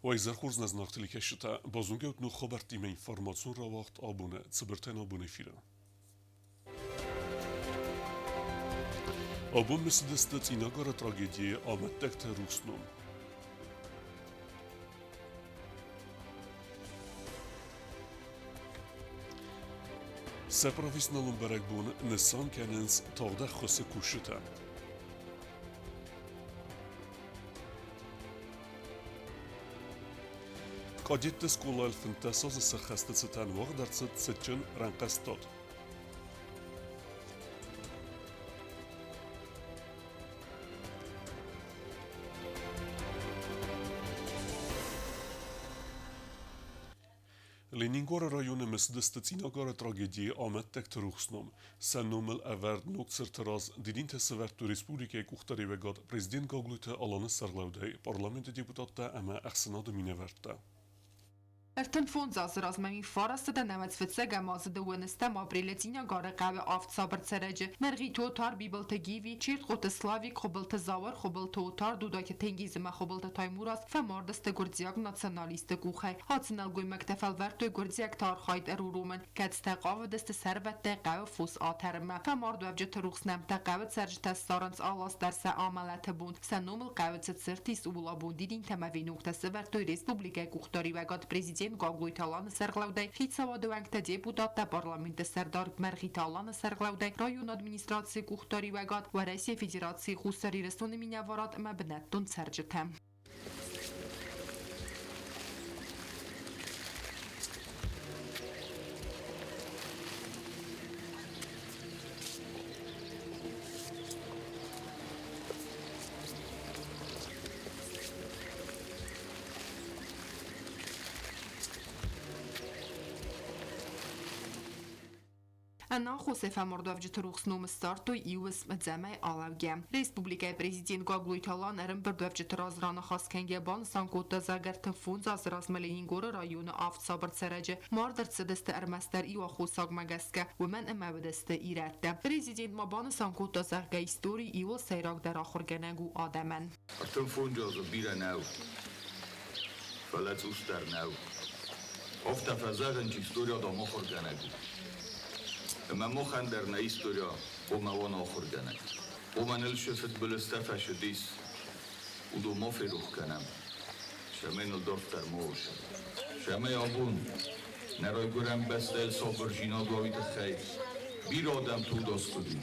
Уӕ изӕр хорз, нӕ зынаргъ телекӕсджытӕ! Базонгӕ ут ног хабӕрттимӕ информацион рауагъд абоны цыбыртӕн абоны эфиры. Абон мысыдысты Цъинагары трагедийы амӕттӕгты рухс ном. Сӕ профессионалон бӕрӕгбон нысан кӕнынц тагъд ӕххуысы кусджытӕ. Кадетты скъолайыл 15 азы сӕххӕсты цытӕн уагъд ӕрцыд цытджын рӕнхъӕстад. Ленингоры районы мысыдысты Цъинагары трагедийы амӕттӕгты рухс ном. Сӕ номыл ӕвӕрд ног цырты раз дидинтӕ сӕвӕрдтой республикӕйы къухдариуӕгад президент Гаглойты Аланы сӕргълӕудӕй парламенты депутаттӕ ӕмӕ ӕхсӕнады минӕвӕрттӕ. 35 азы размӕ 1900 нӕуӕдз фыццӕгӕм азы дыууӕнӕстӕм апрелы Цъинагары хъӕуы авд сабыр цӕрӕджы Мӕргъиты Отар, Бибылты Гиви, Чертхъоты Славик, Хуыбылты Зауыр, Хуыбылты Отар, Дудайты Тенгиз ӕмӕ Хуыбылты Таймураз фӕмард сты гуырдзиаг националистты къухӕй. Ацы нӕлгоймӕгтӕ фӕлвӕрдтой гуырдзиӕгты архайд ӕруромын, кӕцытӕ хъавыдысты сӕрвӕттӕй хъӕуы фос атӕрынмӕ. Фӕмардуӕвджыты рухс нӕмттӕ хъӕуы цӕрджытӕ ссарынц алы аз дӕр сӕ амӕлӕты бон. Сӕ номыл хъӕуы цы цырт ис, ууыл абон дидинтӕ ӕмӕ веноктӕ сӕвӕрдтой республикӕйы къухдариуӕгад президент Гаглойты Аланы сӕргълӕудӕй, хицауады уӕнгтӕ, депутаттӕ, парламенты сӕрдар Мӕргъиты Аланы сӕргълӕудӕй, районы администрацийы къухдариуӕгад, Уӕрӕсейы Федерацийы Хуссар Ирыстоны минӕварад ӕмӕ бынӕттон цӕрджытӕ. Ӕнаххосӕй фӕмардуӕвджыты рухс ном ссардтой иу уысм ӕдзӕмӕй алӕугӕ. Республикӕйы президент Гаглойты Алан ӕрӕмбырдуӕвджыты раз раныхас кӕнгӕ банысан кодта, зӕгъгӕ, 35 азы размӕ Ленингоры районы авд сабыр цӕрӕджы мард ӕрцыдысты ӕрмӕстдӕр иу аххосагмӕ гӕсгӕ, уымӕн ӕмӕ уыдысты ирӕттӕ. Президент ма банысан кодта, зӕгъгӕ, истори иуыл сӕйрагдӕр ахуыргӕнӕг у адӕмӕн. 35 азы бирӕ нӕу, фӕлӕ цъус дӕр нӕу. Афтӕ фӕзӕгъынц, истори адӕм ахуыргӕнӕг у. Ӕмӕ махӕн дӕр нӕ история хъуамӕ уа нӕ ахуыргӕнӕг. Хъуамӕ ныл цы фыдбылызтӕ фӕцыдис, уыдон ма ферох кӕнӕм, цӕмӕй ныл дарддӕр ма уа. Цӕмӕй абон нӕ райгуырӕн бӕстӕйыл сабырдзинад уа, уый тыххӕй бирӕ адӕм тугдаскъуыди.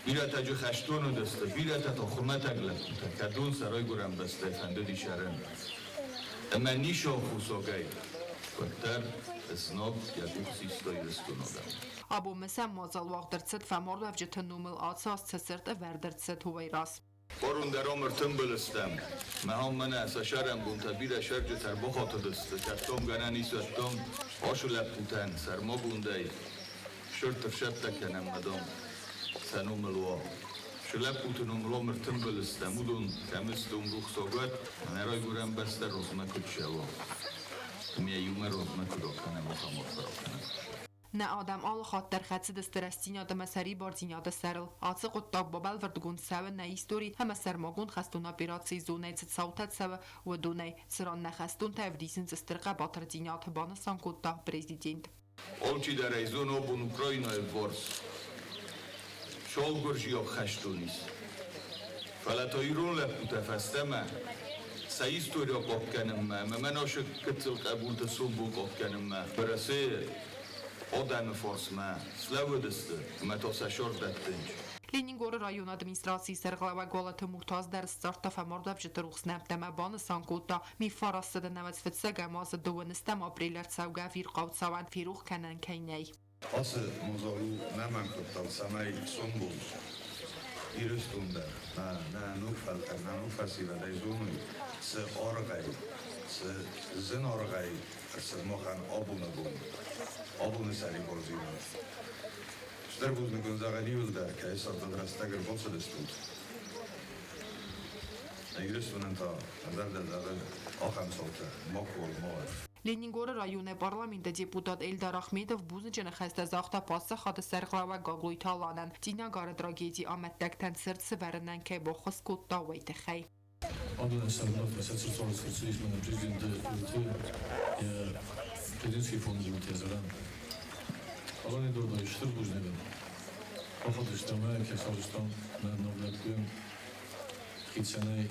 Бирӕтӕ джы хӕстон уыдысты, бирӕтӕ та хуымӕтӕг лӕппутӕ, кӕдон сӕ райгуырӕн бӕстӕйы фӕндыди цӕрын. Ӕмӕ ницы аххосагӕй, уӕддӕр знаг йӕ къух систа Ирыстоны адӕмыл. Абон мысӕн мадзал уагъд ӕрцыд фӕмардуӕвджыты номыл ацы аз цы цырт ӕвӕрд ӕрцыд, уый раз. Фарон дӕр ам ӕртымбыл стӕм. Мӕ мӕнӕ сӕ сӕрӕнбонтӕ бирӕ сӕрджытӕ ӕрбахатыдысты, кӕдтам гӕнӕн ис, уӕдтам ацы лӕппутӕн сӕрмагондӕй сырд ӕфсӕдтӕ кӕнӕм, мадам, сӕ номыл уа. Цы лӕппуты номыл ам ӕртымбыл стӕм, уыдон кӕм сты, уым рухсагуат, мӕнӕ райгуырӕн бӕстӕ размӕ куыд цӕуа, уым йӕ иумӕ размӕ куыд акӕнӕм, ахӕм арфӕ ракӕнӕм. Нӕ адӕм алы хатт дӕр хӕцыдысты рӕстдзинад ӕмӕ сӕрибардзинады сӕрыл. Ацы хъуыддаг бабӕлвырдгонд цӕуы нӕ истори ӕмӕ сӕрмагонд хӕстон операцийы зонӕйы цы цаутӕ цӕуы, уыдонӕй, цыран нӕ хӕстонтӕ ӕвдисынц стыр хъӕбатырдзинад, банысан кодта президент. Алчидӕр ӕй зоны абон Украинайы вварс саугуырзиаг хӕстон ис. Фӕлӕ та ирон лӕппутӕ фӕстӕмӕ сӕ историйӕ хъахъ кӕнынмӕ ӕмӕ мӕнӕ сӕ гыццыл хъӕбулты сомбон хъахъ кӕнынмӕ Уӕрӕсейы адӕмы фарсмӕ слӕууыдысты ӕмӕ та сӕ сӕр дӕттынц. Ленингоры районы администрацийы сӕргълӕууӕг Уалыты Муртаз дӕр ссардта фӕмардуӕвджыты рухс нӕмттӕ ӕмӕ банысан кодта, миффарасты нӕуӕдз фыццӕгӕм азы дыууынӕстӕм апрелы ӕрцӕугӕ ӕвирхъау цауӕн ферох кӕнӕн кӕй нӕй. Ацы мадзал у нӕмӕнг хъуыддаг, цӕмӕй сомбон Ирыстон дӕр нӕ ног фӕлтӕр, нӕ ног фӕсивӕдӕй зоной, цы аргъӕй, цы зынаргъӕй ӕрцыд махӕн абоны бон, абоны сӕрибардзинад. Стыр бузныг уын зӕгъын иуылдӕр, кӕй сӕрдын рӕстӕг ӕрбацыдыстут. Ирыстонӕн та зӕрдӕ зӕгъы ахӕм цаутӕ макуы ма уӕд. Ленингоры районы парламенты депутат Эльдар Ахмедов бузныджы ныхӕстӕ загъта паддзахады сӕргълӕууӕг Гаглойты Аланӕн, Цъинагары трагедийы амӕттӕгтӕн цырт сӕвӕрынӕн кӕй баххуыс кодта, уый тыххӕй. Адоны сӕрмагонд сӕ ӕрцыдис мӕнӕ президенты уылты йӕ президентский фонды уылты зӕгъӕм. Алан Эдуардович, стыр бузныг дын. Бахатыстӕм ӕй, кӕй сарӕзтам нӕ ног лӕппуйӕн хицӕнӕй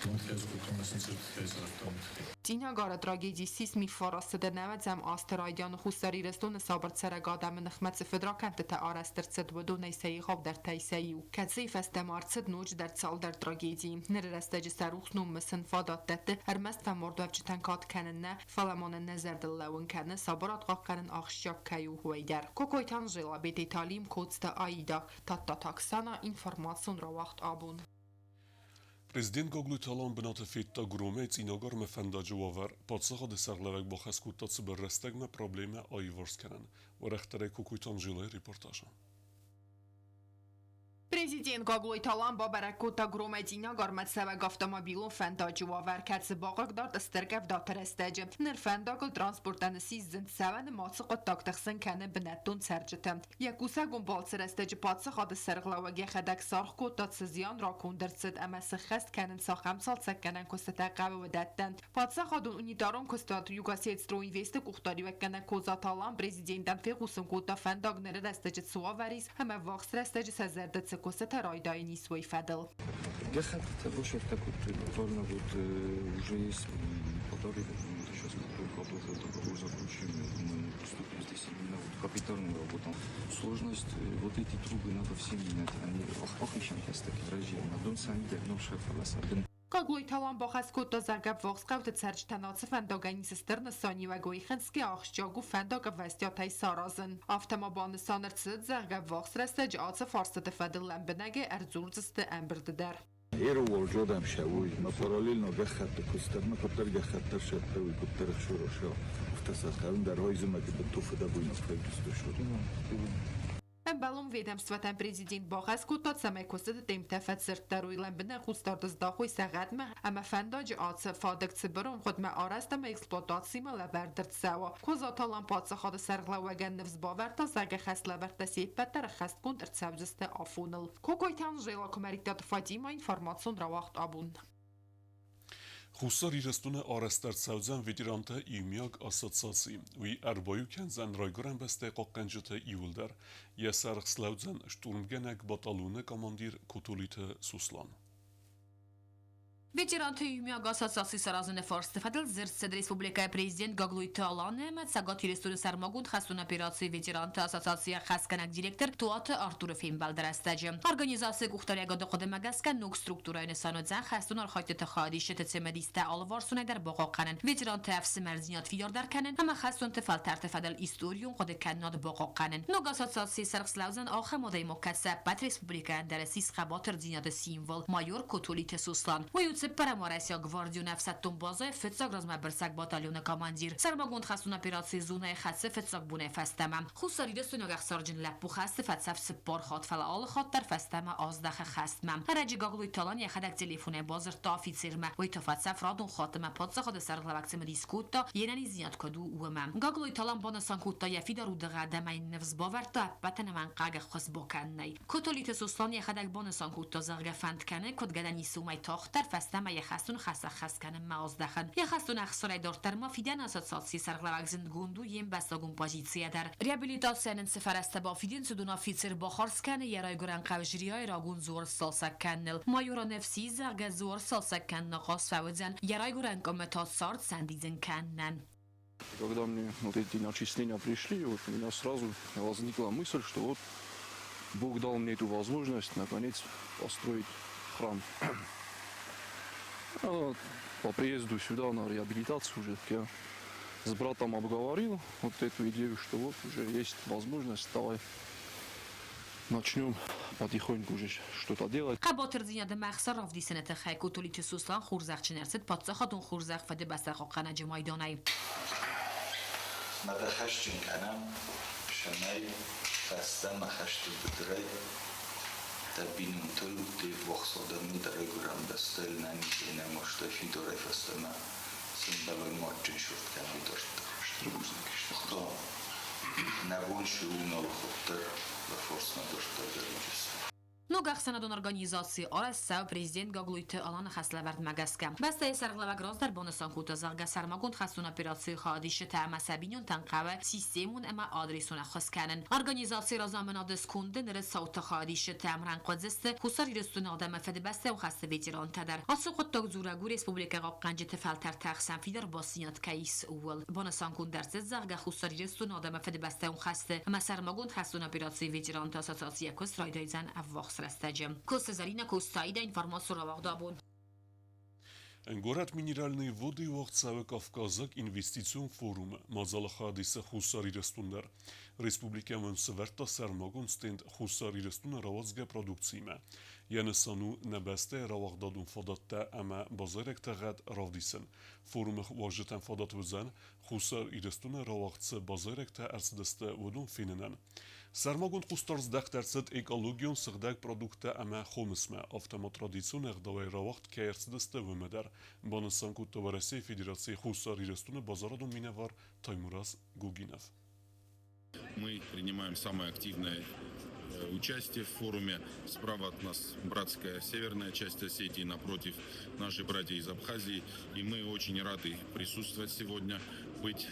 ног кӕй скодтам, сын цырт кӕй сарӕзтам, уый тыххӕй. Цъинагары трагеди ссис миффарасты 90-ӕм азты райдианы Хуссар Ирыстоны сабыр цӕрӕг адӕмы ныхмӕ цы фыдракӕндтытӕ арӕзт ӕрцыд, уыдонӕй сӕ егъаудӕртӕй сӕ иу, кӕцыйы фӕстӕ ма ӕрцыд ноджыдӕр цалдӕр трагедийы. Ныры рӕстӕджы сӕ рухс ном мысын фадат дӕтты ӕрмӕст фӕмардуӕвджытӕн кад кӕнын нӕ, фӕлӕ ма нын нӕ зӕрдыл лӕууын кӕны, сабырад хъахъхъӕнын ахсджиаг кӕй у, уый дӕр. Кокойты Анжела, Бететы Алим, Коцты Аида, Тадтаты Оксана, информацион рауагъд абон. Президент Гаглойты Алан бынаты федта Гуромӕй Цъинагармӕ фӕндаджы уавӕр, паддзахады сӕргълӕууӕг бахӕс кодта цыбыр рӕстӕгмӕ проблемӕ аиуварс кӕнын. Уӕрӕхдӕрӕй Кокойты Анжелӕйы репортажы. Президент Гаглойты Алан бабӕрӕг кодта Гуромӕй Цъинагармӕ цӕуӕг автомобилон фӕндаджы уавӕр, кӕцы бахъыгдард стыр къӕвдаты рӕстӕджы. Ныр фӕндагыл транспортӕн ссис зын цӕуӕны мацы хъуыддаг тыхсын кӕны бынӕттон цӕрджыты. Йӕ кусӕгон балцы рӕстӕджы паддзахады сӕргълӕууӕг йӕхӕдӕг саргъ кодта, цы зиан раконд ӕрцыд ӕмӕ сыххӕст кӕнын цахӕм цалцӕггӕнӕн куыстытӕ хъӕуы уыдӕттӕн. Паддзахадон унитарон куыстуат Югосетстройинвест-ы къухдариуӕггӕнӕг Козаты Алан президентӕн фехъусын кодта фӕндаг ныры рӕстӕджы цы уавӕр ис ӕмӕ ввахс рӕстӕджы сӕ зӕрды цы куыстытӕ райдайын ис, уый фӕдыл. Гӕххӕттытӕ башӕрттӕ кодтой, буквально вот уже есть полторы, сейчас как только договор заключим, мы приступим здесь именно вот к капитальным работам. Сложность, вот эти трубы надо все менять, они Гаглойты Алан бахӕс кодта, зӕгъгӕ, ввахс хъӕуты цӕрджытӕн ацы фӕндагӕн ис стыр нысаниуӕг, уый хынцгӕ ахсджиаг у фӕндаг ӕвӕстиатӕй саразын. Афтӕ ма банысан ӕрцыд, зӕгъгӕ, ввахс рӕстӕджы ацы фарстыты фӕдыл лӕмбынӕгӕй ӕрдзурдзысты ӕмбырды дӕр. Еруволжодам шӕуй, ма параллельно гӕххӕтты куыст ӕмӕ куыддӕр гӕххӕттӕ сӕттӕуй, куыддӕр ӕхсӕросӕ, афтӕ сӕ хъӕуын дӕр ойзымӕги бынтон фыдӕбойнаг фӕлдистосо. Ӕмбӕлон ведомствотӕн президент бахӕс кодта, цӕмӕй куыстыты темптӕ фӕцырддӕр уой, лӕмбынӕг хъусдард здахой сӕ гъӕдмӕ ӕмӕ фӕндаджы ацы фадыг цыбыр ӕмгъуыдмӕ арӕзт ӕмӕ эксплуатацимӕ лӕвӕрд ӕрцӕуа. Козаты Алан паддзахады сӕргълӕууӕгӕн ныфс бавӕрдта, зӕгъгӕ, хӕслӕвӕрдтӕ се ппӕт дӕр ӕххӕстгонд ӕрцӕудзысты афоныл. Кокойты Анжела, Куымӕридтаты Фатимӕ, информацион рауагъд абон. Хуссар Ирыстоны арӕзт ӕрцӕудзӕн ветеранты иумиаг ассоциаци. Уый ӕрбаиу кӕндзӕн райгуырӕн бӕстӕйы хъахъхъӕнджыты иууылдӕр. Йӕ сӕргъ слӕудзӕн штурмгӕнӕг батальоны командир Котолиты Суслан. Ветеранты иумиаг ассоциаци саразыны фарсты фӕдыл дзырд цыд республикӕйы президент Гаглойты Аланы ӕмӕ Цӕгат Ирыстоны сӕрмагонд хӕстон операцийы ветеранты ассоциацийы ӕххӕстгӕнӕг директор Туаты Артуры фембӕлды рӕстӕджы. Организацийы къухдариӕгады хъуыдымӕ гӕсгӕ ног структурӕйы нысан уыдзӕн хӕстон архайдтыты хайадисджыты цымыдистӕ алыварсонӕй дӕр бахъахъхъӕнын, ветеранты ӕфсымӕрдзинад фидардӕр кӕнын ӕмӕ хӕстонты фӕлтӕрты фӕдыл историон хъуыдыкӕнынад бахъахъхъӕнын. Ног ассоциацийы сӕргъ слӕудзӕн ахӕм адӕймаг, кӕцы ӕппӕт республикӕйӕн дӕр ссис хъӕбатырдзинады символ, майор Котолиты Сослан. Уый у цыппӕрӕм уӕрӕсейаг гвардион ӕфсӕддон базӕйы фыццаг размӕбырсӕг батальоны командир. Сӕрмагонд хӕстон операцийы зонӕйы хӕцы фыццаг бонӕй фӕстӕмӕ. Хуссар Ирыстойнаг ӕхсарджын лӕппу хӕсты фӕцӕф цыппар хатт, фӕлӕ алы хатт дӕр фӕстӕмӕ аздӕхы хӕстмӕ. Ӕрӕджы Гаглойты Алан йӕхӕдӕг телефонӕй бадзырдта офицермӕ. Уый та фӕцӕф радон хатт ӕмӕ паддзахады сӕргълӕууӕг цымыдис кодта, йе нӕниздзинад куыд у, уымӕ. Гаглойты Алан банысан кодта, йӕ фидар удыгъӕд ӕмӕ йын ныфс бавӕрдта ӕппӕтӕн ӕнӕмӕнгхъӕугӕ ӕххуыс бакӕнынӕй. Котолиты Сослан йӕхӕдӕг банысан кодта, зӕгъгӕ, фӕнд кӕны, куыд гӕнӕн ис, уымӕй тагъддӕр фӕстӕмӕ йӕ хӕстон хӕс ӕххӕст кӕнынмӕ аздӕхын. Йӕ хӕстон ӕхсарӕй дарддӕр ма фидӕны ассоциацийы сӕргълӕууӕг зындгонд у йе мбӕстагон позицийӕ дӕр. Реабилитацийӕн ын цы фӕрӕзтӕ бафидынц, уыдон офицер бахардз кӕны йӕ райгуырӕн хъӕу Жриайы рагон дзуар сцалцӕг кӕныныл. Майор ӕнӕфси, зӕгъгӕ, дзуар сцалцӕг кӕныны хъаз фӕуыдзӕн, йӕ райгуырӕн къуымы та цард сӕндидзын кӕнынӕн. Когда мне вот эти начисления пришли, вот у меня сразу возникла мысль, что вот Бог дал мне эту возможность наконец построить храм. А по приезду сюда на реабилитацию уже я с братом обговорил вот эту идею, что вот уже есть возможность, давай начнем потихоньку уже что-то делать. Хъӕбатырдзинады ӕхсар равдисыны тыххӕй Котолиты Сослан хорзӕхджын ӕрцыд паддзахадон хорзӕх Фыдыбӕстӕ хъахъхъӕнӕджы майданӕй. Мӕ дӕ хӕсджын кӕнӕм, цӕмӕй фӕстӕмӕ хӕсты быдырӕй дӕ бинонтыл, де ввахс адӕмыл дӕ райгуырӕн бӕстӕйыл нӕнизӕй нӕ мастӕй фидарӕй фӕстӕмӕ сӕмбӕлой мадджын сырд кӕной дарддӕр. Стыр бузныг сты. Нӕ бон цы у, нал хуыддӕр, дӕ фарсмӕ дарддӕр дӕр уыдзысты. Ног ӕхсӕнадон организаци арӕзт цӕуы президент Гаглойты Аланы хӕслӕвӕрдмӕ гӕсгӕ. Бӕстӕйы сӕргълӕууӕг раздӕр банысан кодта, зӕгъгӕ, сӕрмагонд хӕстон операцийы хайадисджытӕ ӕмӕ сӕ бинонтӕн хъӕуы системон ӕмӕ адресон ӕххуыс кӕнын. Организацийы разамынады сконды ныры цауты хайадисджытӕ ӕмрӕнхъ уыдзысты Хуссар Ирыстоны адӕмы Фыдыбӕстӕйон хӕсты ветерантӕ дӕр. Ацы хъуыддаг дзурӕг у республикӕйы хъахъхъӕнджыты фӕлтӕрты ӕхсӕн фидар бастдзинад кӕй ис, ууыл. Банысангонд ӕрцыд, зӕгъгӕ, Хуссар Ирыстоны адӕмы Фыдыбӕстӕйон хӕсты ӕмӕ сӕрмагонд хӕстон операцийы ветеранты ассоциацийӕ куыст райдайдзӕн ӕввахс рӕстӕджы. Косы Зӕринӕ Костаида информаци рауагъд абон. Горӕт Минеральные воды уагъд цӕуы Кавказаг инвестицион форумы. Мадзалы хайад исы Хуссар Ирыстон дӕр. Республикӕмӕ сӕвӕрдта сӕрмагонд стенд Хуссар Ирыстоны рауадзгӕ продукциимӕ. Йӕ нысан у нӕ бӕстӕйы рауагъдадон фадӕттӕ ӕмӕ базайрӕгты гъӕд равдисын. Форумы уазджытӕн фадат уыдзӕн Хуссар Ирыстоны рауагъд цы базайрӕгтӕ ӕрцыдысты, уыдон фенынӕн. Сӕрмагонд хъусдард здӕхт ӕрцыд экологион сыгъдӕг продукттӕ ӕмӕ хомысмӕ, афтӕ ма традицион ӕгъдауӕй рауагъд кӕй ӕрцыдысты, уымӕ дӕр, банысан кодта Уӕрӕсейы Федерацийы Хуссар Ирыстоны базарадон минӕвар Таймураз Гогинов. Мы принимаем самое активное участие в форуме. Справа от нас братская северная часть Осетии, напротив наши братья из Абхазии. И мы очень рады присутствовать сегодня, быть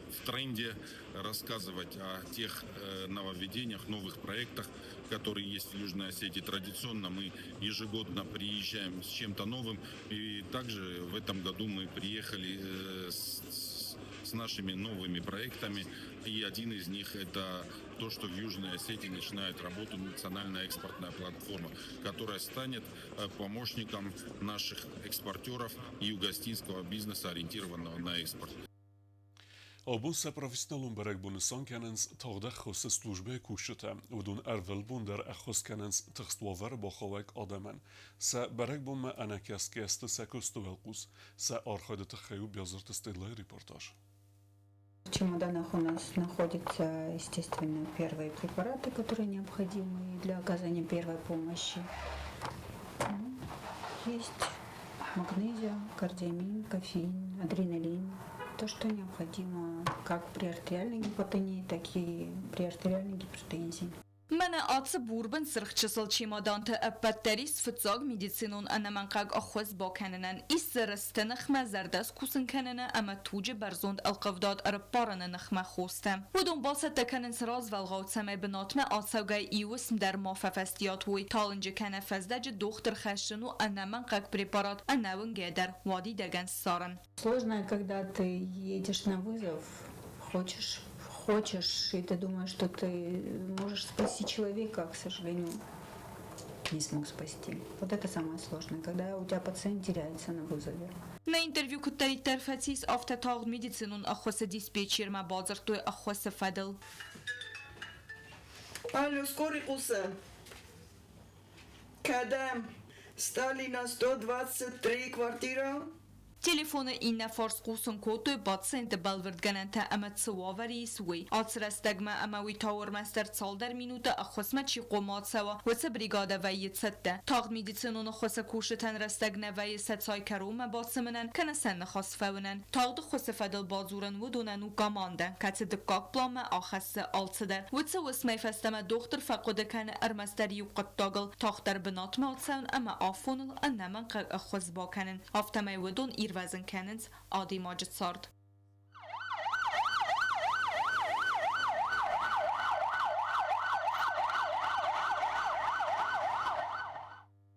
в тренде, рассказывать о тех нововведениях, новых проектах, которые есть в Южной Осетии. Традиционно мы ежегодно приезжаем с чем-то новым. И также в этом году мы приехали с нашими новыми проектами. И один из них это то, что в Южной Осетии начинает работу национальная экспортная платформа, которая станет помощником наших экспортеров и юго-осетинского бизнеса, ориентированного на экспорт. Абон сӕ профессионалон бӕрӕгбон нысан кӕнынц тагъд ӕххуысы службӕйы кусджытӕ. Уыдон ӕрвылбон дӕр ӕххуыс кӕнынц тыхст уавӕры бахауӕг адӕмӕн. Сӕ бӕрӕгбонмӕ ӕнӕкӕсгӕ сты сӕ куысты уӕлхъус. Сӕ архайды тыххӕй у Биазырты Стеллайы репортаж. В чемоданах у нас находятся, естественно, первые препараты, которые необходимы для оказания первой помощи. Ну, есть магнезия, кардиамин, кофеин, адреналин. То, что необходимо как при артериальной гипотонии, так и при артериальной гипертензии. Мӕнӕ ацы бурбын сырх чысыл чемоданты ӕппӕт дӕр ис фыццаг медицинон ӕнӕмӕнгхъӕуӕг ӕххуыс бакӕнынӕн, ис дзы рысты ныхмӕ, зӕрдӕ скусын кӕныны ӕмӕ туджы бӕрзонд ӕлхъывдад ӕрыппарыны ныхмӕ хостӕ. Уыдон бацӕттӕ кӕнынц развӕлгъау, цӕмӕй бынатмӕ ацӕугӕ иу уысм дӕр ма фӕфӕстиат уой. Талынджы кӕнӕ фӕздӕджы дохтыр хӕссын у ӕнӕмӕнгхъӕуӕг препарат, ӕнӕуынгӕ дӕр уадидӕгӕн ссарын. Сложно, когда ты едешь на вызов, хочешь, хочешь, и ты думаешь, что ты можешь спасти человека, а, к сожалению, не смог спасти. Вот это самое сложное, когда у тебя пациент теряется на вызове. Нӕ интервью куыддӕриддӕр фӕцис, афтӕ тагъд медицинон ӕххуысы диспетчермӕ бадзырдтой ӕххуысы фӕдыл. Алло, скорый хъусы. Кӕдӕм? Сталина 123 квартира? Телефоны иннӕ фарс хъусын кодтой пациенты бӕлвырдгӕнӕнтӕ ӕмӕ цы уавӕры ис, уый. Ацы рӕстӕгмӕ ӕмӕ уый та ӕрмӕстдӕр цалдӕр минуты ӕххуысмӕ чи хъуамӕ ацӕуа, уыцы бригадӕ вӕййы цӕттӕ. Тагъд медицинон ӕххуысы кусджытӕн рӕстӕг нӕ вӕййы сӕ цай кӕронмӕ бацымынӕн кӕнӕ сӕ ныхас фӕуынӕн. Тагъд ӕххуысы фӕдыл бадзурын уыдонӕн у командӕ, кӕцы дыккаг планмӕ ахӕссы алцыдӕр. Уыцы уысмӕй фӕстӕмӕ дохтыр фӕхъуыды кӕны ӕрмӕстдӕр иу хъуыддагыл, тагъддӕр бынатмӕ ацӕуын ӕмӕ афоныл ӕнӕмӕнгхъӕуӕг ӕххуыс бакӕнын. Афтӕмӕй уыдон ирвӕзын кӕнынц адӕймаджы цард.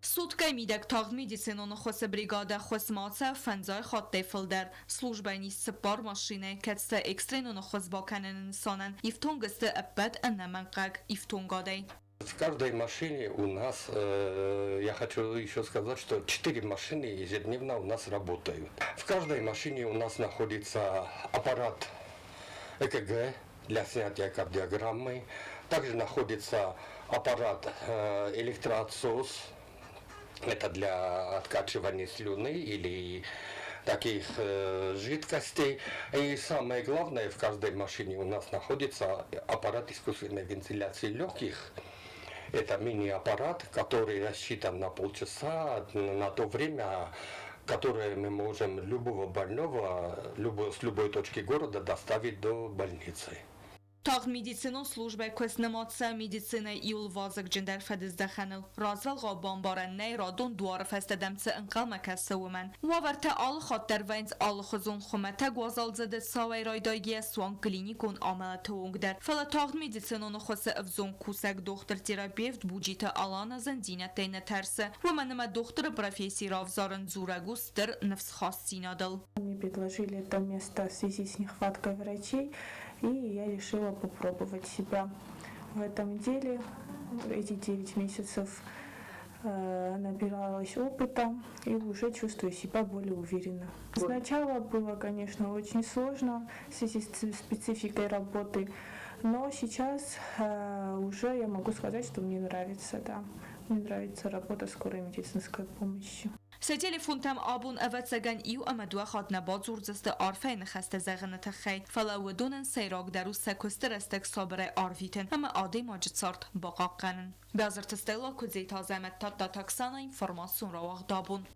Суткӕйы мидӕг тагъд медицинон ӕххуысы бригадӕ ӕххуысмӕ ацӕуы фӕндзай хаттӕй фылдӕр. Службӕйӕн ис цыппар машинӕйы, кӕцытӕ экстренон ӕххуыс бакӕныны нысанӕн ифтонг сты ӕппӕт ӕнӕмӕнгхъӕуӕг ифтонгадӕй. В каждой машине у нас, я хочу еще сказать, что 4 машины ежедневно у нас работают. В каждой машине у нас находится аппарат ЭКГ для снятия кардиограммы. Также находится аппарат электроотсос, это для откачивания слюны или таких жидкостей. И самое главное, в каждой машине у нас находится аппарат искусственной вентиляции легких. Это мини-аппарат, который рассчитан на полчаса, на то время, которое мы можем любого больного с любой точки города доставить до больницы. Тагъд медицинон службӕйы куыст нымад цӕуы медицинӕйы иууыл вазыгджындӕр фӕдыздӕхӕныл. Развӕлгъау бамбарӕн нӕй, радон дуары фӕстӕ дӕм цы ӕнхъӕлмӕ кӕсы, уымӕн. Уавӕртӕ алы хатт дӕр вӕййынц алыхуызон, хуымӕтӕг уазалдзыды цауӕй райдайгӕйӕ суанг клиникон амӕлӕты онг дӕр. Фӕлӕ тагъд медицинон ӕххуысы ӕвзонг кусӕг дохтыр-терапевт Буджиты Алана зындзинӕдтӕй нӕ тӕрсы. Уымӕн ӕмӕ дохтыры професси равзарын дзурӕг у стыр ныфсхастдзинадыл. Мне предложили это место в связи с нехваткой врачей, и я решила попробовать себя в этом деле. Эти 9 месяцев набиралась опыта и уже чувствую себя более уверенно. Сначала было, конечно, очень сложно в связи с спецификой работы, но сейчас уже я могу сказать, что мне нравится, да. Мне нравится работа скорой медицинской помощи. Сӕ телефонтӕм абон, ӕвӕццӕгӕн, иу ӕмӕ дыууӕ хатт нӕ бадзурдзысты арфӕйы ныхӕстӕ зӕгъыны тыххӕй, фӕлӕ уыдонӕн сӕйрагдӕр у сӕ куысты рӕстӕг сабырӕй арвитын ӕмӕ адӕймаджы цард бахъахъхъӕнын. Бязырты Стелла, Куыдзеты Азӕмӕт, Тадтаты Оксана, информацион рауагъд абон.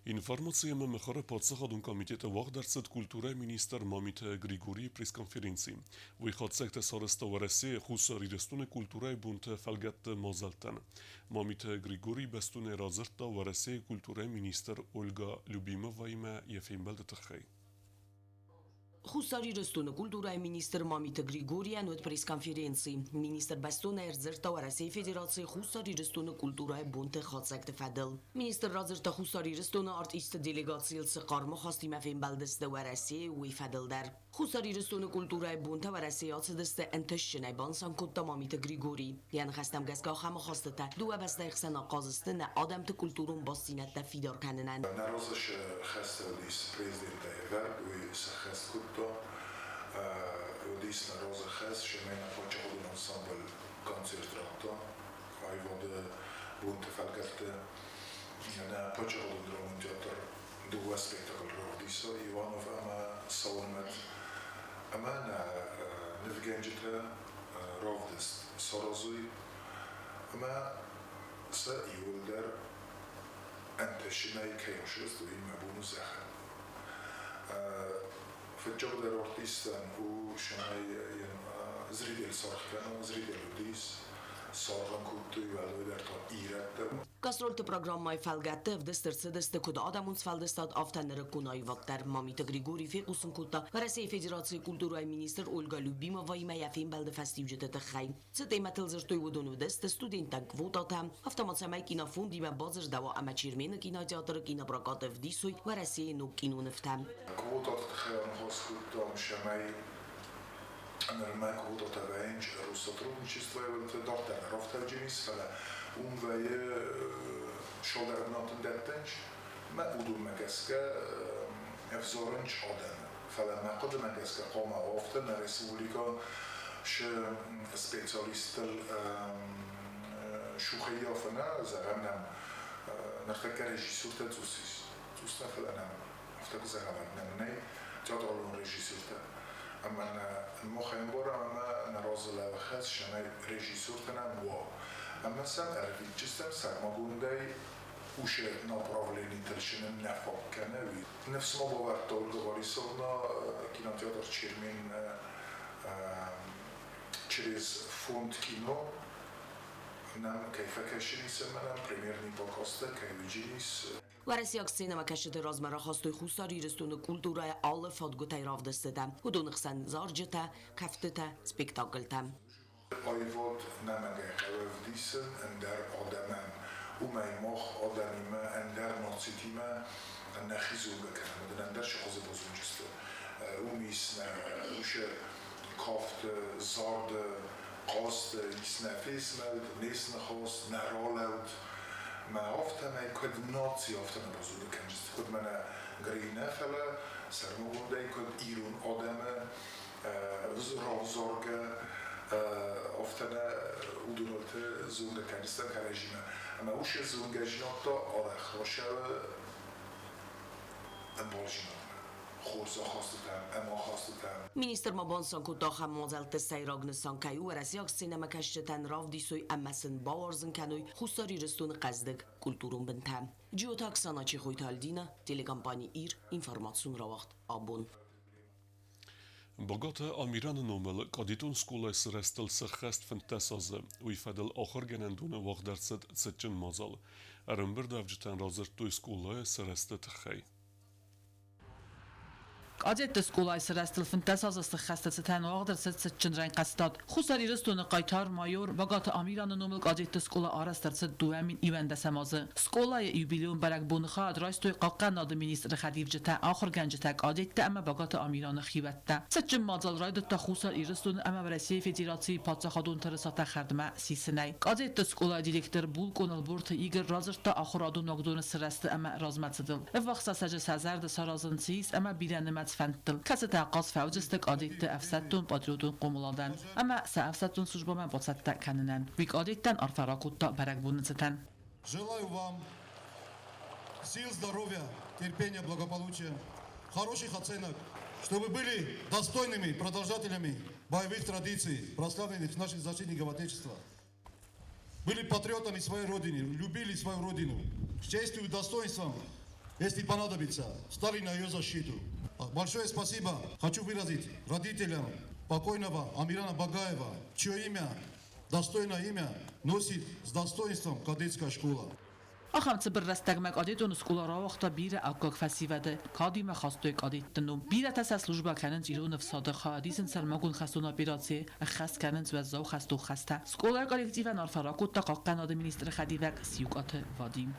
Информаци ӕмӕ мыхуыры паддзахадон комитеты уагъд ӕрцыд культурӕйы министр Мамиты Григорийы пресс-конференци. Уый хатдзӕгтӕ сарӕзта Уӕрӕсейы Хуссар Ирыстоны культурӕйы бонты фӕлгӕтты мадзӕлттӕн. Мамиты Григорий бӕстонӕй радзырдта Уӕрӕсейы культурӕйы министр Ольга Любимоваимӕ йӕ фембӕлды тыххӕй. Хуссар Ирыстоны культурӕйы министр Мамиты Григорийӕн уыд пресс-конференци. Министр бӕстонӕй ӕрдзырдта Уӕрӕсейы Федерацийы Хуссар Ирыстоны культурӕйы бонты хатдзӕгты фӕдыл. Министр радзырдта Хуссар Ирыстоны артистты делегацийыл цы хъарм ахастимӕ фембӕлдысты Уӕрӕсейы, уый фӕдыл дӕр. Хуссар Ирыстоны культурӕйы бонтӕ Уӕрӕсейы ацыдысты ӕнтыстджынӕй, банысан кодта Мамиты Григорий. Йӕ ныхӕстӕм гӕсгӕ ахӕм ахастытӕ дыууӕ бӕстӕйы хсӕн ахъаз сты нӕ адӕмты культурон бастдзинӕдтӕ фидар кӕнынӕн. Нӕ разы цы хӕстӕ уыдис президентӕй ӕвӕрд, уый сӕххӕст кодта. Уыдис нӕ разы хӕс, цӕмӕй нӕ паддзахадон ансамбль концерт радта аивады бонты фӕлгӕтты. Нӕ паддзахадон драмон театр дыууӕ спектакль равдиса Иванов ӕмӕ Сауӕрмӕт ӕмӕ нӕ нывгӕнджытӕ равдыст саразой ӕмӕ сӕ иууылдӕр ӕнтысынӕй кӕй ссыд, уый мӕ бон у зӕгъын. Фыццагдӕр артисттӕн у, цӕмӕй йын зритель саргъ кӕна, зритель уыдис, саргъ ын кодтой уӕлдайдӕр та ирӕттӕ. Гастрольты программӕйы фӕлгӕтты ӕвдыст ӕрцыдысты куыд адӕмон сфӕлдыстад, афтӕ нырыккон аивад дӕр. Мамиты Григорий фехъусын кодта Уӕрӕсейы Федерацийы культурӕйы министр Ольга Любимоваимӕ йӕ фембӕлды фӕстиуджыты тыххӕй. Цы темӕтыл дзырдтой, уыдон уыдысты студенттӕн квотатӕ, афтӕ ма цӕмӕй кинофондимӕ бадзырдӕуа ӕмӕ Чермены кинотеатры кинопрокаты ӕвдисой Уӕрӕсейы ног кинонывтӕ. Квотаты тыххӕй аныхас кодтам, цӕмӕй нырмӕ квотатӕ вӕййынц Россотрудничествойы дарддӕр рафтӕджын ис, фӕлӕ уым вӕййы цалдӕр бынаты дӕттынц, мӕ уыдонмӕ гӕсгӕ ӕвзарынц адӕмы. Фӕлӕ мӕ хъуыдымӕ гӕсгӕ хъуамӕ афтӕ нӕ республикӕ шы специалисттыл шухӕййафы нӕ, зӕгъӕм нӕм ныртӕккӕ режиссертӕ цъус ис. Цъус нӕ, фӕлӕ нӕм афтӕ куы зӕгъӕм, нӕм нӕй театралон режиссертӕ. Ӕмӕ нӕ мах ӕмбарӕм ӕмӕ нӕ разы лӕууы хӕс, цӕмӕй режиссертӕ нӕм уа. Ӕмӕ сӕм ӕрвитджыстӕм сӕрмагондӕй уыцы направленитыл шы нын нӕ фаг кӕны, уый. Ныфс ма бавӕрдта Ольга Борисовна кинотеатр Чермен через фонд кино нӕм кӕй фӕкӕсынис ӕмӕ нӕм премьерный показтӕ кӕй уыджынис. Уӕрӕсейаг сценӕмӕкӕсджыты размӕ рахастой Хуссар Ирыстоны культурӕйы алы фадгуытӕй равдыстытӕ, уыдоны хсӕн зарджытӕ, кӕфтытӕ, спектакльтӕ. Аивад нӕмӕнгӕй хъӕуы ӕвдисын ӕндӕр адӕмӕн. Уымӕй мах адӕмимӕ, ӕндӕр нацитимӕ нӕхи зонгӕ кӕнӕм, уыдон ӕндӕр цы хуызы базонджысты. Уым ис нӕ уыцы кафты, зарды, хъазты, ис нӕ фезмӕлд, не сныхас, нӕ ралӕуд. Мӕ афтӕмӕй куыд наци, афтӕ нӕ базонгӕ кӕнджысты, куыд мӕнӕ Грей нӕ, фӕлӕ сӕрмагондӕй куыд ирон адӕмы равзаргӕ афтӕ нӕ уыдонылты зонгӕ кӕнджыстӕм кӕрӕдзимӕ. Ӕмӕ уыцы зонгӕдзинад та арӕх рацӕуы ӕмбалдзинадмӕ, хорз ахастытӕм, ӕмахастытӕм. Министр ма банысан кодта, ахӕм мадзӕлтты сӕйраг нысан кӕй у уӕрӕсейаг сценӕмӕкӕсджытӕн равдисой ӕмӕ сын бауарзын кӕной Хуссар Ирыстоны хъӕздыг культурон бынтӕ. Джиоты Оксана, Чехойты Альдина, телекомпани «Ир», информацион рауагъд «Абон». Багаты Амираны номыл кадетон скъолайы сырӕзтыл сӕххӕст 15 азы. Уый фӕдыл ахуыргӕнӕндоны уагъд ӕрцыд цытджын мадзал. Ӕрӕмбырдуӕвджытӕн радзырдтой скъолайы сырӕзты тыххӕй. Кадетты скъолайы сырӕзтыл 15 азы сыххӕсты цытӕн уагъд ӕрцыд цытджын рӕнхъӕстад. Хуссар Ирыстоны хъайтар майор Багаты Амираны номыл кадетты скъола арӕзт ӕрцыд 2011 азы. Скъолайы юбилейон бӕрӕгбоны хайад райстой хъахъхъӕнынады министры хӕдивджытӕ, ахуыргӕнджытӕ, кадеттӕ ӕмӕ Багаты Амираны хиуӕттӕ. Цытджын мадзал райдыдта Хуссар Ирыстоны ӕмӕ Уӕрӕсейы Федерацийы паддзахадон тырысатӕ хӕрдмӕ сисынӕй. Кадетты скъолайы директор булкъон Ӕлборты Игорь радзырдта ахуырадон уагдоны сырӕзты ӕмӕ размӕцыдыл. Ӕввахс рӕстӕджы сӕ зӕрды саразын цы ис ӕмӕ бирӕнымӕц фӕндтыл, кӕцытӕ ахъаз фӕуыдзысты кадетты ӕфсӕддон-патриотон хъомыладӕн ӕмӕ сӕ ӕфсӕддон службӕмӕ бацӕттӕ кӕнынӕн. Уый кадеттӕн арфӕ ракодта бӕрӕгбоны цытӕн. Желаю вам сил, здоровья, терпения, благополучия, хороших оценок, чтобы были достойными продолжателями боевых традиций, прославленных наших защитников Отечества. Были патриотами своей Родины, любили свою Родину, с честью и достоинством, если понадобится, стали на ее защиту. Большое спасибо хочу выразить родителям покойного Амирана Багаева, чье имя, достойное имя носит с достоинством кадетская школа. Ахӕм цыбыр рӕстӕгмӕ кадетон скъола рауагъта бирӕ аккаг фӕсивӕды, кадимӕ хастой кадетты ном. Бирӕтӕ сӕ службӕ кӕнынц ирон ӕфсады, хайад исынц сӕрмагонд хӕстон операцийы, ӕххӕст кӕнынц уӕззау хӕстон хӕстӕ. Скъолайы коллективӕн арфӕ ракодта хъахъхъӕнады министры хӕдивӕг Сиукъаты Вадим.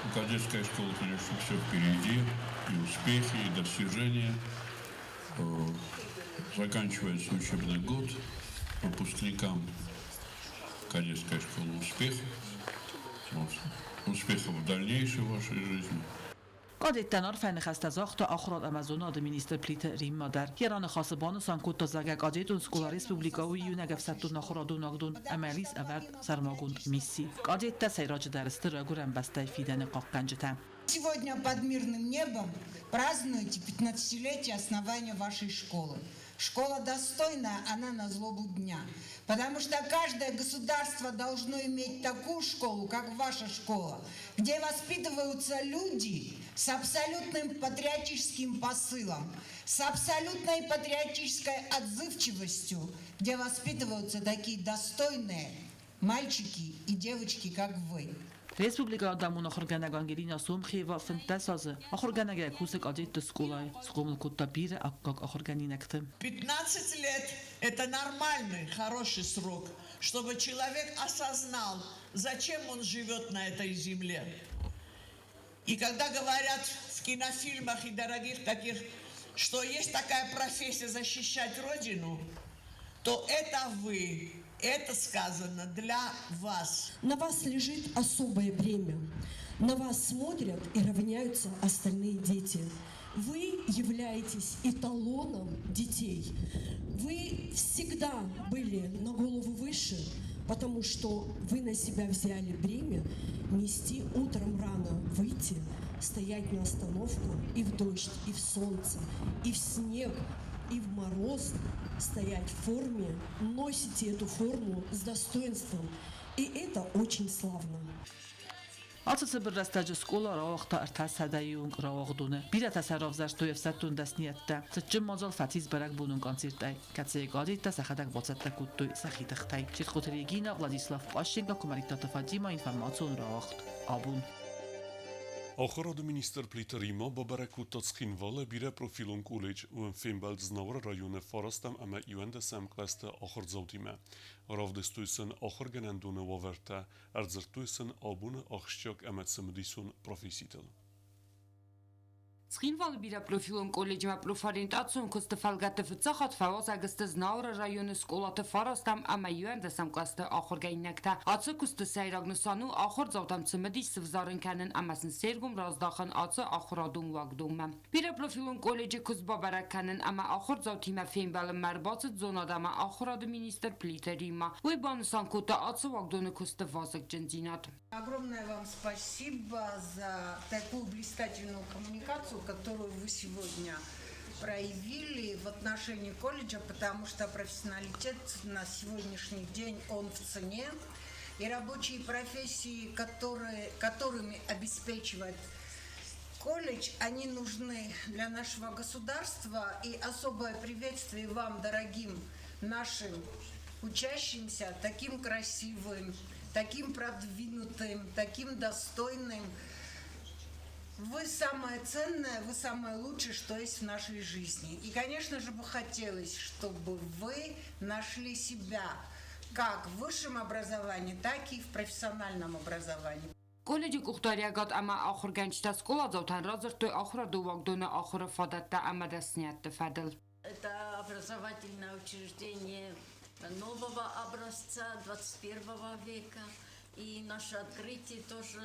У кадетской школы, конечно, все впереди, и успехи, и достижения. Заканчивается учебный год. Выпускникам кадетской школы успехов. Вот. Успехов в дальнейшей вашей жизни. Кадеттӕн арфӕйы ныхӕстӕ загъта ахуырад ӕмӕ зонады министр Плиты Риммӕ дӕр. Йӕ раныхасы банысан кодта, зӕгъгӕ, кадетон скъола республикӕ у иунӕг ӕфсӕддон ахуырадон уагдон ӕмӕ ис ӕвӕрд сӕрмагонд мисси. Кадеттӕ сӕйраджыдӕр сты райгуырӕн бӕстӕйы фидӕны хъахъхъӕнджытӕ. Сегодня под мирным небом празднуете 15-летие основания вашей школы. Школа достойная, она на злобу дня. Потому что каждое государство должно иметь такую школу, как ваша школа, где воспитываются люди с абсолютным патриотическим посылом, с абсолютной патриотической отзывчивостью, где воспитываются такие достойные мальчики и девочки, как вы. Республикӕйы адӕмон ахуыргӕнӕг Ангелина Сомхиева 15 азы ахуыргӕнӕгӕй кусы кадетты скъолайы, схъомыл кодта бирӕ аккаг ахуыргӕнинӕгты. 15 лет – это нормальный, хороший срок, чтобы человек осознал, зачем он живет на этой земле. И когда говорят в кинофильмах и дорогих таких, что есть такая профессия защищать Родину, то это вы, это сказано для вас. На вас лежит особое бремя. На вас смотрят и равняются остальные дети. Вы являетесь эталоном детей. Вы всегда были на голову выше, потому что вы на себя взяли бремя нести утром рано, выйти, стоять на остановку и в дождь, и в солнце, и в снег, и в мороз стоять в форме, носите эту форму с достоинством. И это очень славно. Ацы цыбыр рӕстӕджы скъола рауагъта 300-йы онг рауагъдоны. Бирӕтӕ сӕ равзӕрстой ӕфсӕддон дӕсныйӕдтӕ. Цытджын мадзал фӕцис бӕрӕгбонон концертӕй, кӕцыйы кадеттӕ сӕхӕдӕг бацӕттӕ кодтой сӕхи тыхтӕй. Чертхъоты Регина, Владислав Пащенко, Куымӕридтаты Фатима, информацион рауагъд Абон. Ахуырады министр Плиты Римма бабӕрӕг кодта Цхинвалы бирӕпрофилон колледж, уым фембӕлд Знауыры районы фарӕстӕм ӕмӕ иуӕндӕсӕм кълӕсты ахуырдзаутимӕ. Равдыстой сын ахуыргӕнӕндоны уавӕртӕ, ӕрдзырдтой сын абоны ахсджиаг ӕмӕ цымыдисон професситыл. Цхинвалы бирӕпрофилон колледжмӕ профориентацион куысты фӕлгӕтты фыццаг хатт фӕуазӕг сты Знауыры районы скъолаты фарӕстӕм ӕмӕ иуӕндӕсӕм кълӕсты ахуыргӕнинӕгтӕ. Ацы куысты сӕйраг нысан у ахуырдзаутӕм цымыдис сывзарын кӕнын ӕмӕ сын се ргом раздахын ацы ахуырадон уагдонмӕ. Бирӕпрофилон колледжы куыст бабӕрӕг кӕнын ӕмӕ ахуырдзаутимӕ фембӕлынмӕ ӕрбацыд зонад ӕмӕ ахуырады министр Плиты Римма. Уый банысан кодта ацы уагдоны куысты вазыгджындзинад. Огромное вам спасибо за такую блистательную коммуникацию, которую вы сегодня проявили в отношении колледжа, потому что профессионалитет на сегодняшний день, он в цене. И рабочие профессии, которыми обеспечивает колледж, Колледж, они нужны для нашего государства. И особое приветствие вам, дорогим нашим учащимся, таким красивым, таким продвинутым, таким достойным. Вы самое ценное, вы самое лучшее, что есть в нашей жизни. И, конечно же, бы хотелось, чтобы вы нашли себя как в высшем образовании, так и в профессиональном образовании. Колледжы къухдариуӕгад ӕмӕ ахуыргӕнджытӕ скъоладзаутӕн радзырдтой ахуырады уагдоны ахуыры фадӕттӕ ӕмӕ дӕсныйӕдты фӕдыл. Это образовательное учреждение нового образца 21 века. И наше открытие тоже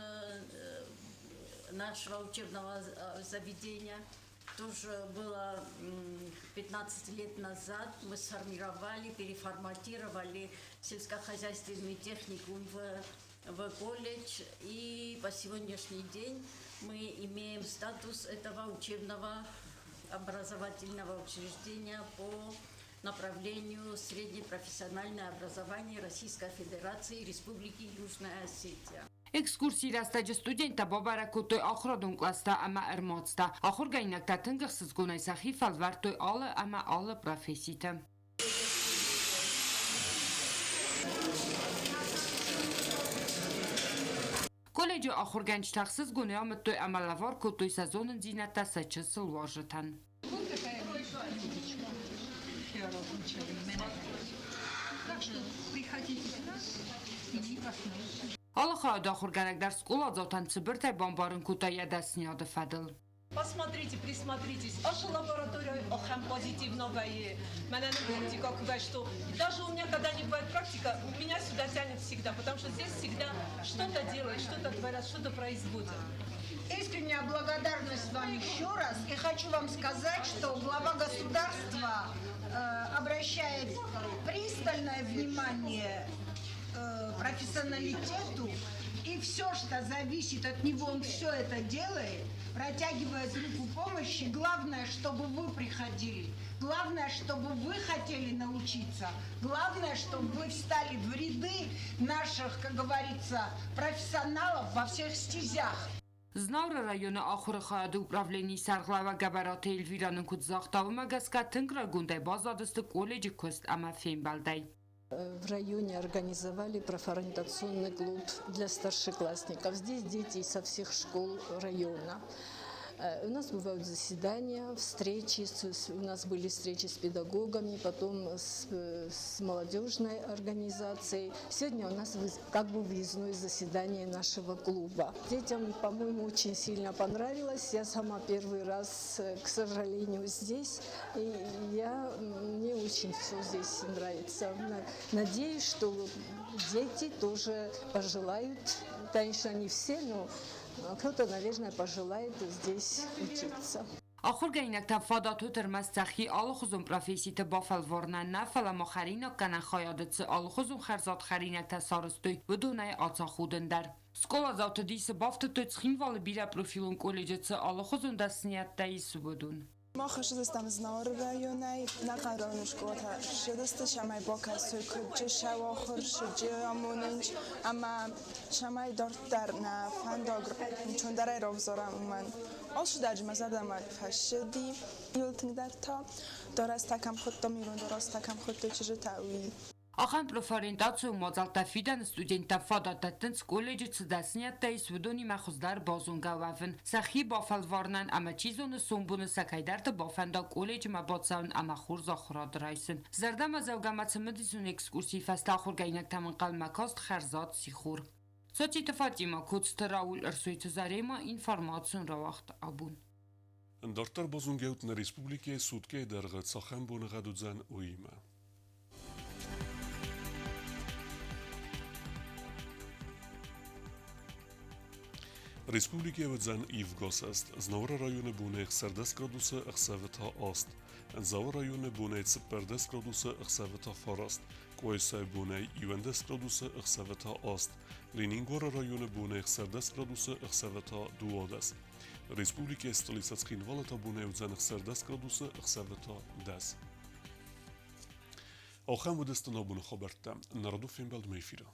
нашего учебного заведения тоже было 15 лет назад. Мы сформировали, переформатировали сельскохозяйственный техникум в колледж. И по сегодняшний день мы имеем статус этого учебного образовательного учреждения по направлению среднепрофессиональное образование Российской Федерации и Республики Южная Осетия. Экскурсийы рӕстӕджы студенттӕ бабӕрӕг кодтой ахуырадон кълӕстӕ ӕмӕ ӕрмадзтӕ. Ахуыргӕнинӕгтӕ тынг ӕхсызгонӕй сӕхи фӕлвӕрдтой алы ӕмӕ алы професситы. Колледжы ахуыргӕнджытӕ ӕхсызгонӕй амыдтой ӕмӕ лӕвар кодтой сӕ зонындзинӕдтӕ сӕ чысыл уазджытӕн. Так что приходите к нас, и мы вас научим. Алы хайады ахуыргӕнӕг дӕр скъоладзаутӕн цыбыртӕй бамбарын кодта йӕ дӕсныйады фӕдыл. Посмотрите, присмотритесь. Наша лаборатория охам позитивного и практика, что даже у меня, когда не бывает практика, меня сюда тянет всегда, потому что здесь всегда что-то делают, что-то творят, что-то производят. Искренняя благодарность вам еще раз. И хочу вам сказать, что глава государства обращает пристальное внимание профессионалитету, и все, что зависит от него, он все это делает, протягивает руку помощи. Главное, чтобы вы приходили. Главное, чтобы вы хотели научиться. Главное, чтобы вы встали в ряды наших, как говорится, профессионалов во всех стезях. Знауыры районы ахуыры хайады управленийы сӕргълӕууӕг Гӕбӕраты Эльвирӕ нын куыд загъта, уымӕ гӕсгӕ тынг райгондӕй баззадысты колледжы куыст ӕмӕ фембӕлдӕй. В районе организовали профориентационный клуб для старшеклассников. Здесь дети со всех школ района. У нас бывают заседания, встречи, у нас были встречи с педагогами, потом с молодежной организацией. Сегодня у нас как бы выездное заседание нашего клуба. Детям, по-моему, очень сильно понравилось. Я сама первый раз, к сожалению, здесь. И мне очень все здесь нравится. Надеюсь, что дети тоже пожелают, конечно, не все, но кто-то, наверное, пожелает здесь учиться. Ахуыргӕнинӕгтӕн фадат уыд ӕрмӕст сӕхи алыхуызон професситы бафӕлварынӕн нӕ, фӕлӕ ма хӕринаггӕнӕн хайады цы алыхуызон хӕрзад хӕринӕгтӕ сарӕзтой, уыдонӕй ацахудын дӕр. Скъоладзауты дисы бафтыдтой Цхинвалы бирӕпрофилон колледжы цы алыхуызон дӕсныйӕдтӕ ис, уыдон. Мах ссыдыстӕм Знауыры районӕй, нӕхъӕн районы скъолатӕ ссыдысты, цӕмӕй бакӕсой, куыд чысыл ахуыр, сыджы амонынц ӕмӕ цӕмӕй дарддӕр нӕ фӕндаг ӕнцондӕрӕй равзарӕм, уымӕн. Алцыдӕр мӕ зӕрдӕмӕ фӕцыди, иуыл тынгдӕр та дарӕстӕ кӕм хуыдтам, ирон дарӕстӕ кӕм хуыдтой чызджытӕ, уый. Ахӕм профориентацион мадзӕлттӕ фидӕны студенттӕн фадат дӕттынц колледжы цы дӕсныйӕдтӕ ис, уыдонимӕ хуыздӕр базонгӕ уӕвын, сӕхи бафӕлварынӕн ӕмӕ чи зоны сомбоны сӕ кӕйдӕрты бафӕнда колледжмӕ бацӕуын ӕмӕ хорз ахуырад райсын. Зӕрдӕмӕдзӕугӕ ӕмӕ цымыдисон экскурсийы фӕстӕ ахуыргӕнинӕгтӕм ӕнхъӕлмӕ каст хӕрзад сихор. Цоциты Фатимӕ, Коцты Рауль, Ӕрсойты Заремӕ, информацион рауагъд Абон. Дарддӕр базонгӕут нӕ республикӕйы суткӕйы дӕргъы цахӕм боныгъӕд уыдзӕн, уыимӕ. Республикӕйы уыдзӕн ивгӕ Знауыры районы бонӕй 16 градусы, ӕхсӕвы та 8. Дзауы районы бонӕй 14 градусы, ӕхсӕвы та 9. Къуайсайы бонӕй 11 градусы, ӕхсӕвы та 8. Ленингоры районы бонӕй 16 градусы, ӕхсӕвы та 12. Республикӕйы столицӕ Цхинвалы та бонӕй уыдзӕн 16 градусы, ӕхсӕвы та 10. Ахӕм уыдысты нӕ абоны хабӕрттӕ. Нӕ радон фембӕлдмӕ эфиры.